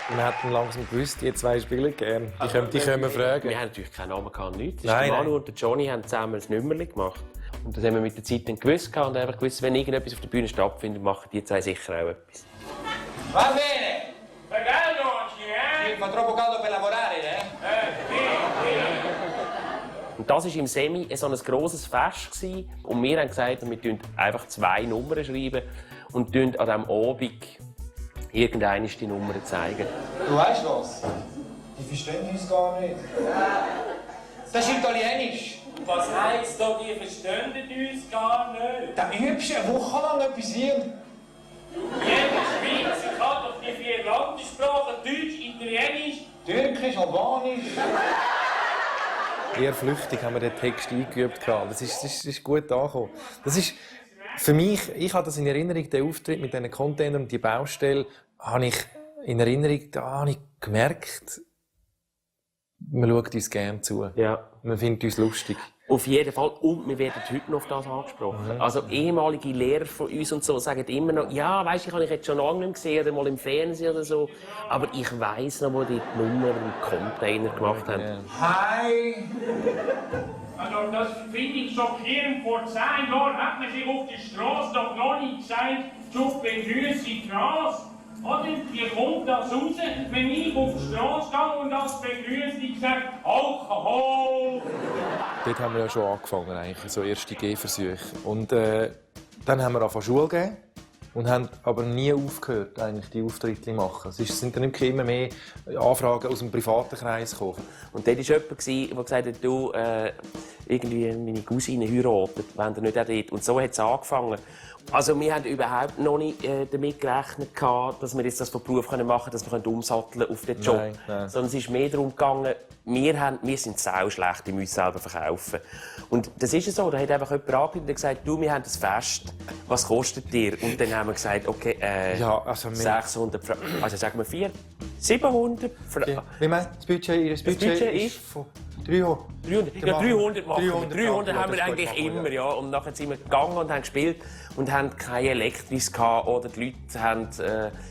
Man hat dann langsam gewusst, die zwei spielen gerne. Die können wir fragen. Wir haben natürlich keinen Namen gehabt, nichts. Nein, der Manu und der Johnny haben zusammen ein Nummerchen gemacht. Und das haben wir mit der Zeit dann gewusst und einfach gewusst, wenn irgendetwas auf der Bühne stattfindet, machen die zwei sicher auch etwas. Va bene! Pagando oggi, eh? Sì, fa troppo caldo per lavorare, Und das war im Semi so ein grosses Fest gewesen. Und wir haben gesagt, wir schreiben einfach 2 Nummern schreiben und an diesem Abend irgendeine die Nummern zeigen. Du weißt was? Die verstehen uns gar nicht. Das ist Italienisch. Was heisst da, die verstehen uns gar nicht? Dann übst du eine Woche lang etwas hier. Jeder Schweizer kann doch die 4 Landessprachen, Deutsch, Italienisch. Türkisch, Albanisch. Eher flüchtig haben wir den Text eingeübt. Das ist gut angekommen. Das ist für mich, ich habe das in Erinnerung, den Auftritt mit diesen Containern und die Baustelle, habe ich in Erinnerung, da habe ich gemerkt, man schaut uns gerne zu. Ja. Man findet uns lustig. Auf jeden Fall. Und wir werden heute noch auf das angesprochen. Also ehemalige Lehrer von uns und so sagen immer noch, ja, weisst du, ich habe dich jetzt schon lange nicht mehr gesehen oder mal im Fernsehen oder so. Aber ich weiss noch, wo die Nummer im Container gemacht haben. Hi! Also das finde ich schockierend. Vor 10 Jahren hat man sich auf der Straße doch noch nicht gesagt, zu begrüßen Gras. Oder? Wie kommt das raus, wenn ich auf die Straße gehe und das begrüße, ich sage Alkohol? Dort haben wir ja schon angefangen, eigentlich, so erste Gehversuche. Und dann haben wir angefangen Schule gegeben und haben aber nie aufgehört, eigentlich die Auftritte zu machen. Es sind dann immer mehr Anfragen aus dem privaten Kreis gekommen. Und dort war jemand, der gesagt hat, du, irgendwie meine Cousine heiratet, wenn ihr nicht auch dort. Und so hat es angefangen. Also wir haben überhaupt noch nicht damit gerechnet, dass wir jetzt das von Beruf machen können, dass wir umsatteln auf den Job. Nein. Sondern es ist mehr darum gegangen, wir sind sau schlecht, wir müssen selber verkaufen. Und das ist so, da hat einfach jemand angerufen und gesagt, du, wir haben ein Fest, was kostet dir? Und dann haben wir gesagt, okay, Ja, also 600 Franken, also sagen wir 700 Franken. Wie meinst du, das Budget ist von 300. 300 machen wir. 300 haben wir das eigentlich gut machen, immer, ja. Und nachher sind wir gegangen und haben gespielt und haben keine Elektris gehabt, oder die Leute haben, es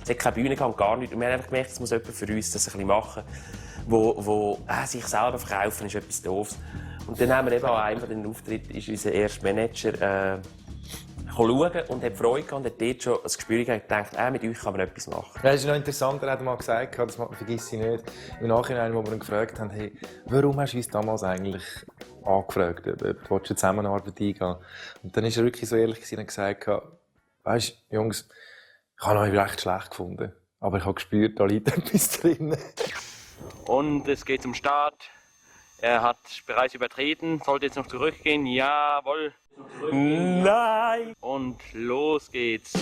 hat keine Bühne gehabt, gar nichts. Und wir haben einfach gemerkt, es muss jemand für uns das ein bisschen machen, wo sich selber verkaufen ist etwas Doofes. Und dann haben wir eben an einem von den Auftritten ist unser erster Manager schauen und hat Freude gehabt und hat dort schon ein Gespür gehabt und gedacht, mit euch kann man etwas machen. Ja, das ist noch interessant, er hat mal gesagt, das vergiss ich nicht, im Nachhinein, wo wir ihn gefragt haben, hey, warum hast du uns damals eigentlich angefragt, ob du eine Zusammenarbeit eingehen. Und dann war er wirklich so ehrlich und gesagt, weisst du, Jungs, ich habe euch recht schlecht gefunden, aber ich habe gespürt, da liegt etwas drin. Und es geht zum Start. Er hat bereits übertreten, sollte jetzt noch zurückgehen. Jawohl. Nein! Und los geht's.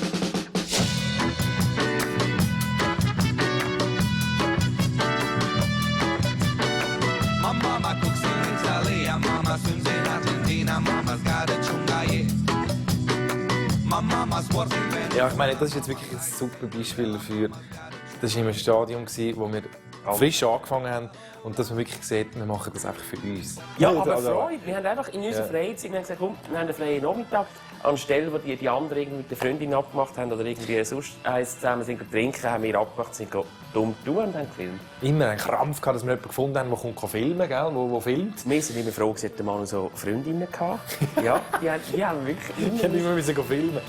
Mama cooks in Italy, Mama swims in Argentina, Mama's got a chungaye. Mama's working when... Ja, ich meine, das ist jetzt wirklich ein super Beispiel dafür. Das war in einem Stadion, wo wir frisch angefangen haben und dass man wirklich sieht, wir machen das einfach für uns. Ja, aber Freude. Wir haben einfach in unserer Freizeit gesagt, komm, wir haben einen freien Nachmittag. Anstelle, wo die anderen irgendwie mit der Freundin abgemacht haben oder irgendwie sonst eins zusammen sind trinken, haben wir abgemacht, sind dumm tun und haben gefilmt. Immer einen Krampf gehabt, dass wir jemanden gefunden haben, der filmen kann, der filmt. Wir sind immer froh, dass der Mann so Freundinnen hatte. Ja, die haben wirklich immer... Ich musste immer filmen.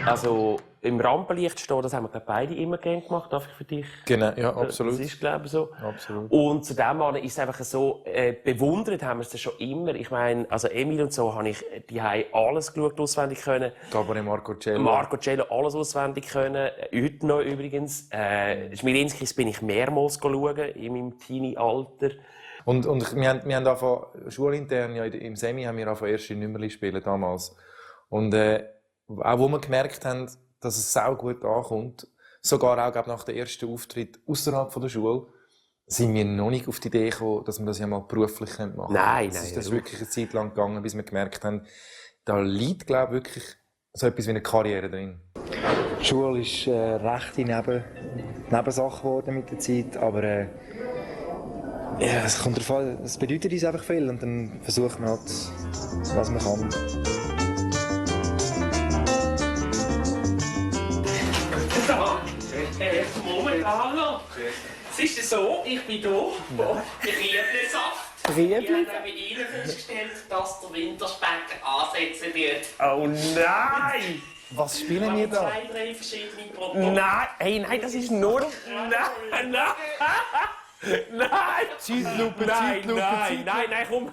Also im Rampenlicht stehen, das haben wir beide immer gerne gemacht. Darf ich für dich? Genau, ja, absolut. Das ist, glaube ich, so. Absolut. Und zu dem Mann ist es einfach so, bewundert haben wir es schon immer. Ich meine, also Emil und so habe ich die haben alles geschaut, auswendig können. Gabriele Marcocello. Marcocello, alles auswendig können. Heute noch übrigens. Schmirinskis bin ich mehrmals schauen, in meinem Teenie-Alter. Und wir haben angefangen, schulintern, ja, im Semi haben wir angefangen, erste Nummerli spielen damals. Und auch wo wir gemerkt haben, dass es sehr gut ankommt, sogar auch nach dem ersten Auftritt außerhalb der Schule, sind wir noch nicht auf die Idee gekommen, dass wir das ja mal beruflich machen können. Nein, das nein. ist wirklich eine Zeit lang gegangen, bis wir gemerkt haben, da liegt, glaube ich, wirklich so etwas wie eine Karriere drin. Die Schule ist recht die Nebensache geworden mit der Zeit, aber ja, es kommt darauf an, es bedeutet uns einfach viel und dann versucht man halt, was man kann. Momentan noch. Es ist so, ich bin da. Ich liebe den Saft. Riebli? Ich habe bei Ihnen festgestellt, dass der Winterspeck ansetzen wird. Oh nein! Was spielen wir da? 2, 3 verschiedene Produkte. Nein, hey, nein, das ist nur... Nein, nein! Nein! Zeitlupe, Nein, nein, nein, nein, komm!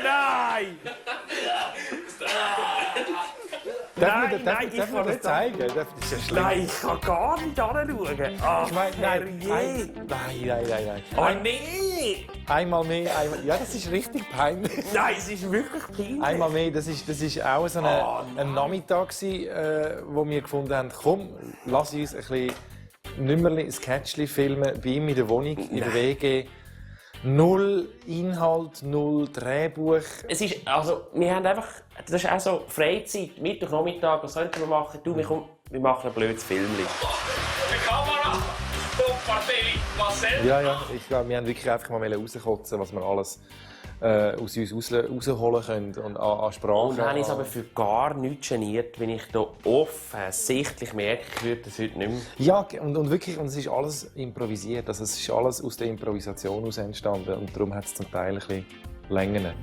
Nein! Darf ich das zeigen? Das ist ja schlimm. Nein, ich kann gar nicht hinschauen. Ach, Ich meine, herrje. nein. Oh nee! Einmal mehr, einmal... Ja, das ist richtig peinlich. Nein, es ist wirklich peinlich. Einmal mehr, das ist auch so ein Nachmittag gewesen, wo wir gefunden haben, komm, lass uns ein bisschen Nummerli, Sketchli filmen bei ihm in der Wohnung, in der WG. Null Inhalt, null Drehbuch. Es ist, also, wir haben einfach, das ist auch so Freizeit, Mittwoch, Nachmittag, was sollten wir machen? Du, wir machen ein blödes Filmchen. Die Kamera, Top-Partie, Marcel. Ja, ich glaube, wir haben wirklich einfach mal rauskotzen, was wir alles aus uns rausholen können und an Sprache. Und habe ich es aber für gar nichts geniert, wenn ich hier offensichtlich merke, ich würde das heute nicht mehr. Ja, und wirklich, und es ist alles improvisiert, also es ist alles aus der Improvisation heraus entstanden und darum hat es zum Teil ein bisschen Längen.